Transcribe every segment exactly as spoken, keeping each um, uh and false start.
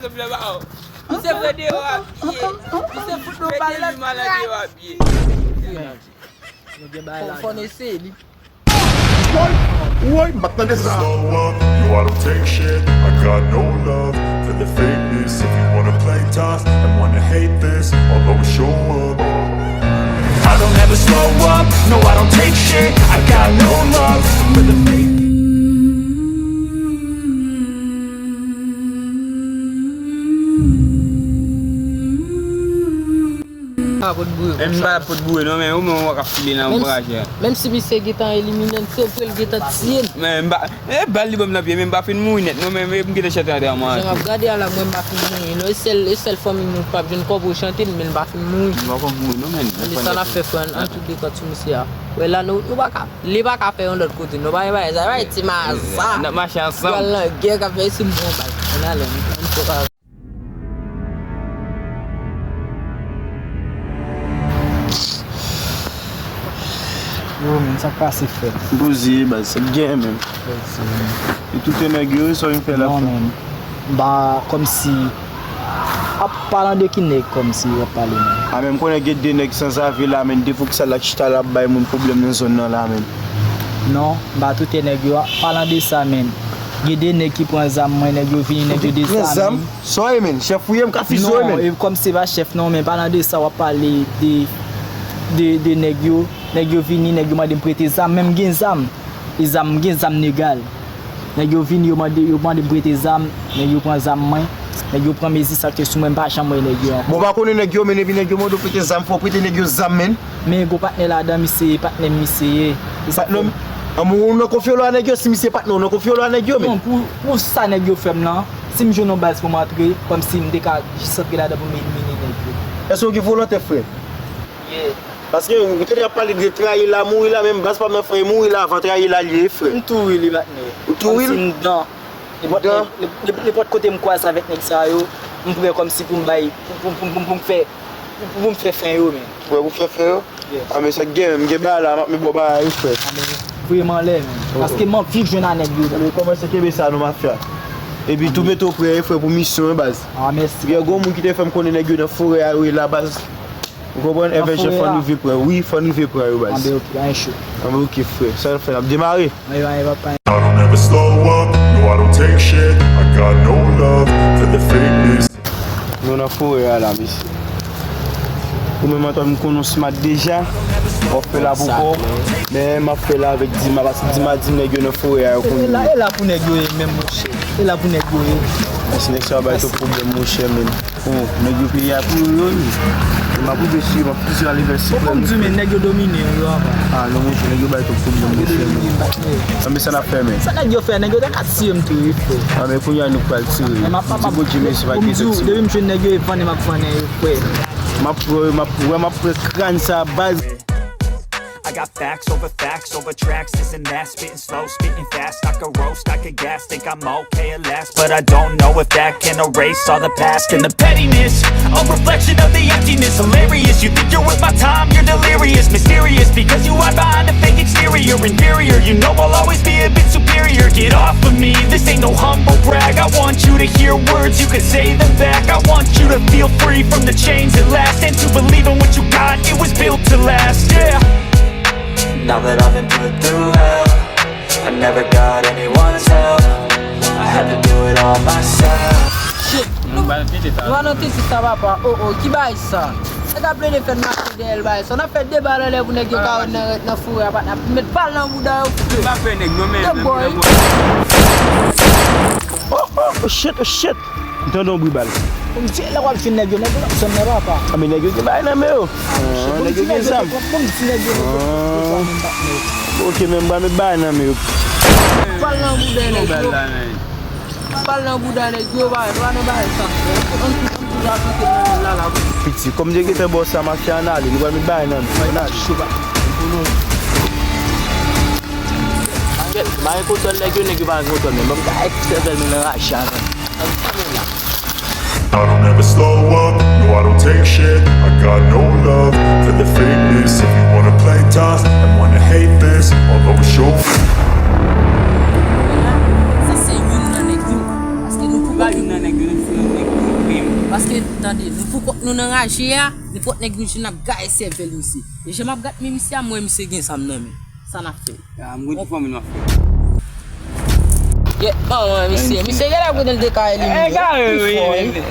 Misye fè deyò a pye. Misye fout nou bal nan tray. Misye fè deyò a pye. Fò n eseye li. Woy, m pa t tande sa. Slow up, yo, I don't take shit. I got no love for the fakeness. If you wanna play tough and wanna hate this, I'll always show up. I don't ever slow up, no, I don't take shit. I got no love for the fake. Pa pot boure konsa. M pa pot boure non, men ou menm w ap file nan ankouraje a. Menm si misye gentan elimine m, se vre l gentan tiye m. Men m pa, e bal li ban m nan pye, men m pa fin mouri nèt non, men m gentan chante antre a mwen. Jan m ap gade a la, mwen m pa fin mouri non. E sèl, e sèl fanmi nou k p ap jwenn kòb pou chante l, men l pa fin mouri. M pa pot boure non, men. Men sa n ap fè, frè, ann, ann tout dekan sou misye a. Wè la, nou, nou pa ka, li pa ka fè yon lòt kote. Nou pa gen bagay sa, right? Ti maza. N ap mache ansanm. Pral nan gè, k ap fè isi m bon bay. Ann ale, ann fè pa. Yo, men, sa k pase, frè? M poze, baz, sa k genyen menm? Poze, men. E tout e nèg yo, sa w vin fè la, frè? Non, men. M pa, kòmsi, ap palan de ki nèg, kòmsi, w ap pale, men? A, men m konnen gen de nèg sanzave la, men, de fou ki sa la k chita la ap bay moun pwoblèm nan zòn nan la, men. Non, m pa tout e nèg yo, palan de sa, men. Gen de nèg ki pran zam mwen, nèg yo vini, nèg yo dezame m. Sa w ye, men? Chèf ou ye, m ka fize w, men. Non, e kòm se pa chèf, non, men palan de sa, w ap pale de, de, de nèg yo. Nèg yo vini, nèg yo mande m prete zam, men m gen zam. E zam, m gen zam legal. Nèg yo vini, yo mande, yo mande m prete zam, nèg yo pran zam mwen, nèg yo pran mezi sa k te sou mwen, m pa janm wè nèg yo ankò. Bon, w pa konnen nèg yo, men epi nèg yo mande w prete zam, fò w prete nèg yo zam, men. Men gwo patnè ladan, misye, patnè m misye ye. E sa fè m. Patnè w, an, men ou nan konfyolo a nèg yo, si misye patnè w, ou nan konfyolo a nèg yo, men. Non, pou, pou sa nèg yo fè m nan, si m jwenn yon baz pou m antre, kòmsi m te ka jis antre ladan pou m elimine nèg yo. Èske w gen volonte, frè? Yeah. Paske ou tande y ap pale de trayi la, mouri la, menm baz pa m nan, frè, mouri la avan trayi la l ye, frè. M tou wi li, patnè. Ou tou wi l? Kòmsi m dan. Nenpòt, nenpòt kote m kwaze avèk nèg sa yo, m prè kòmsi pou m bay, pou, pou, pou, pou, pou m fè, pou, pou m fè fen yo, men. Prè pou fè fen yo? Yeah. A, men sa k gen, m gen bagay la, m ap met bò bagay yo, frè. A, men, voye m anlè, men. Oh, oh. Paske m anvi jwenn a nèg yo. Men kòmanse kenbe sa non, mafya. Epi tou mete w prè, frè, pou misyon, baz. A, mèsi. Gen gwo moun ki te fè m konnen nèg yo nan forè a, yo ye la, baz. Ou konprann? Nan forè a. Envè jan fò n rive pran. Wi, fò n rive pran yo, baz. Anben, oke, pa gen cho. Anben, oke, frè. Sa n ap fè, n ap demare. Anben, anben, pa gen. I don't ever slow up, no, I don't take shit. I got no love for the fakeness. Nou nan forè a la, mesye. Ou menm, Antòn, m konnen w smart deja. W ap fè la pou kò w. Men m ap fè la avèk Dima, paske Dima di m nèg yo nan forè a, yo konn. E la, e la pou nèg yo ye menm, monchè. E la pou nèg yo ye. Mesye, nèg sa yo bay twòp pwoblèm, monchè, men. Oh, nèg yo peye a pou yo, yo, wi. E m ap rive sou yo, m ap pouse yo ale vè Siprèm. Ou konn di, men nèg yo domine yo, yo avan. A, non, monchè, nèg yo bay twòp pwoblèm, monchè, men. Anben, sa n ap fè, men. Sa nèg yo fè, nèg yo te ka tiye m tou, wi, frè. Anben, kounye a nou pral tire. Di Bondye mèsi, pa gen lòt timoun. Depi m jwenn nèg yo, e vannen m ap vannen yo, frè. M ap pran, m ap, wè, m ap pran kràn sa, baz. I got facts over facts over tracks, this and that, spitting slow, spitting fast, I could roast, I could gas, think I'm okay at last, but I don't know if that can erase all the past and the pettiness, a reflection of the emptiness, hilarious, you think you're worth my time, you're delirious, mysterious, because you hide behind a fake exterior, inferior, you know I'll always be a bit superior, get off of me, this ain't no humble brag, I want you to hear words, you can say them back, I want you to feel free from the chains that last, and to believe in what you got, it was built to last, yeah. Now that I've been put through hell, I never got anyone's help. I had to do it all myself. Shit. Nou pa nan tete sa, papa. Oh, oh, ki bagay sa? Nèg ap plede fè n mache dèyè l, bagay sa. N ap fè de bal anlè pou nèg yo ka wè nan, nan forè a, patnè. Met bal nan bouda yo, fouke. M pa pè nèg, non, men, men, men, men. Oh, oh, oh, shit, oh, shit. M tande yon bri bal. Bon, m di, lè w ap jwenn nèg yo, nèg yo nan zòn nan, papa. A, men nèg yo gen bagay nan men yo. Ah, nèg yo gen zam. Bon, m di nèg yo, nèg yo, nèg yo, nèg yo. Ok, men m pral met bagay nan men yo. Pal nan bouda nèg yo. Pal nan bouda nèg yo, pa, pa nan bagay sa. Ann, ann, ann, ann, ann, ann, ann, ann. Piti, kòm yo gentan bò sa, mafya, ann ale, nou pral met bagay nan men. Ann ale. Cho, pa. Mwen pa gen kontwòl nèg yo, nèg yo pa gen kontwòl mwen. Ban m ka èk sèvèl mwen nan raje avè m. I don't ever slow up, no, I don't take shit. I got no love for the fakeness. If you wanna play tough and wanna hate this, I'll always show. Sa se youn nan nèg yo. Paske nou pou ba youn nan nèg yo, nou pou youn nèg yo. Paske, tande, nou pou kont nou nan raje a, nenpòt nèg nou jwenn ap gaye sèvèl misye. E jan m ap gad men misye a, m wè misye gen zam nan men. Sa n ap fè? Ah, m konn ki fòmil m ap fè. Yè, manman misye, misye genlè konnen l te ka elimine. Egare, wi, wi.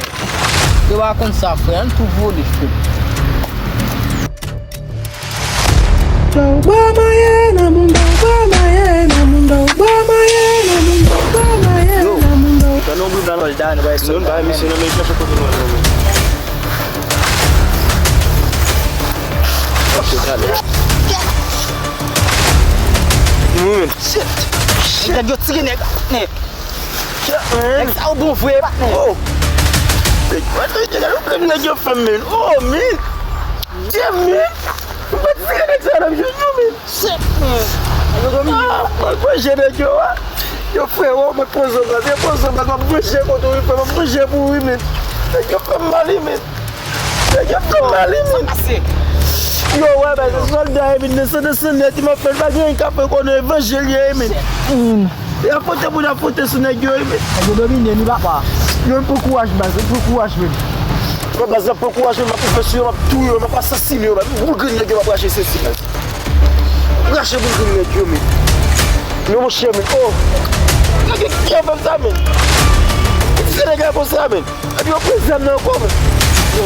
Yo pa konn sa, frè, ann tou vole, frè. Yo, ba maye nan moun, ba maye nan moun, ba maye nan moun, ba maye nan moun. Yo, nan nou group la, nou al da, nou bay. Nou bay misye nan men chache kote nou al nan men. Ok, talè. Wi, men. Shit. Shit. Nèg yo tire nèg. Nèg. Shit, man. Nèg sa yo bon vre, patnè. Oh. Nèg, nèg, nèg, nèg yo fè m, men. Oh, men. Damn, men. Ou pa tire nèg sa nan jwenn yo, men. Shit, man. Nèg yo domine. Ah, mwen, mwen, jwenn nèg yo, a. Yo, frè, wè, mwen pran zam la. Mwen pran zam la, mwen manje kote ou, frè, mwen manje pou ou, men. Nèg yo fè m mal, men. Nèg yo fè m mal, men. Yo, wè, men, se sòlda, men, nan san nan san nèt, m ap fè l, pa gen anyen k ap fè konnen evanjil ye, men. E ap pote pou n ap pote sou nèg yo, men. Nèg yo domine, wi, papa. Yo, m pran kouraj, baz, m pran kouraj, men. Papa, baz, m pran kouraj, men, m ap fè sou yo, m ap touye yo, m ap asasine yo, m ap boule grenn nèg yo, m ap rache sesi, baz. Rache boule grenn nèg yo, men. Men monchè, men, oh. Nèg yo ki fè m sa, men. Ki se nèg la konsa, men. Epi yo pran zam nan ankò, men. Yo.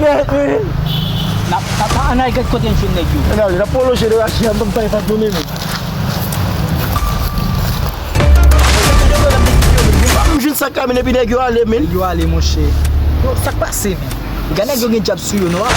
Mèd, men. N ap, n ap, ann al gad kote n jwenn nèg yo. Ann ale, n ap pwolonje de rache a, m pa, m pa, m pa tounen, men. M jwenn sa k la, men, epi nèg yo ale, men. Nèg yo ale, monchè. Yo, sa k pase, men? Gade nèg yo gen djab sou yo, non?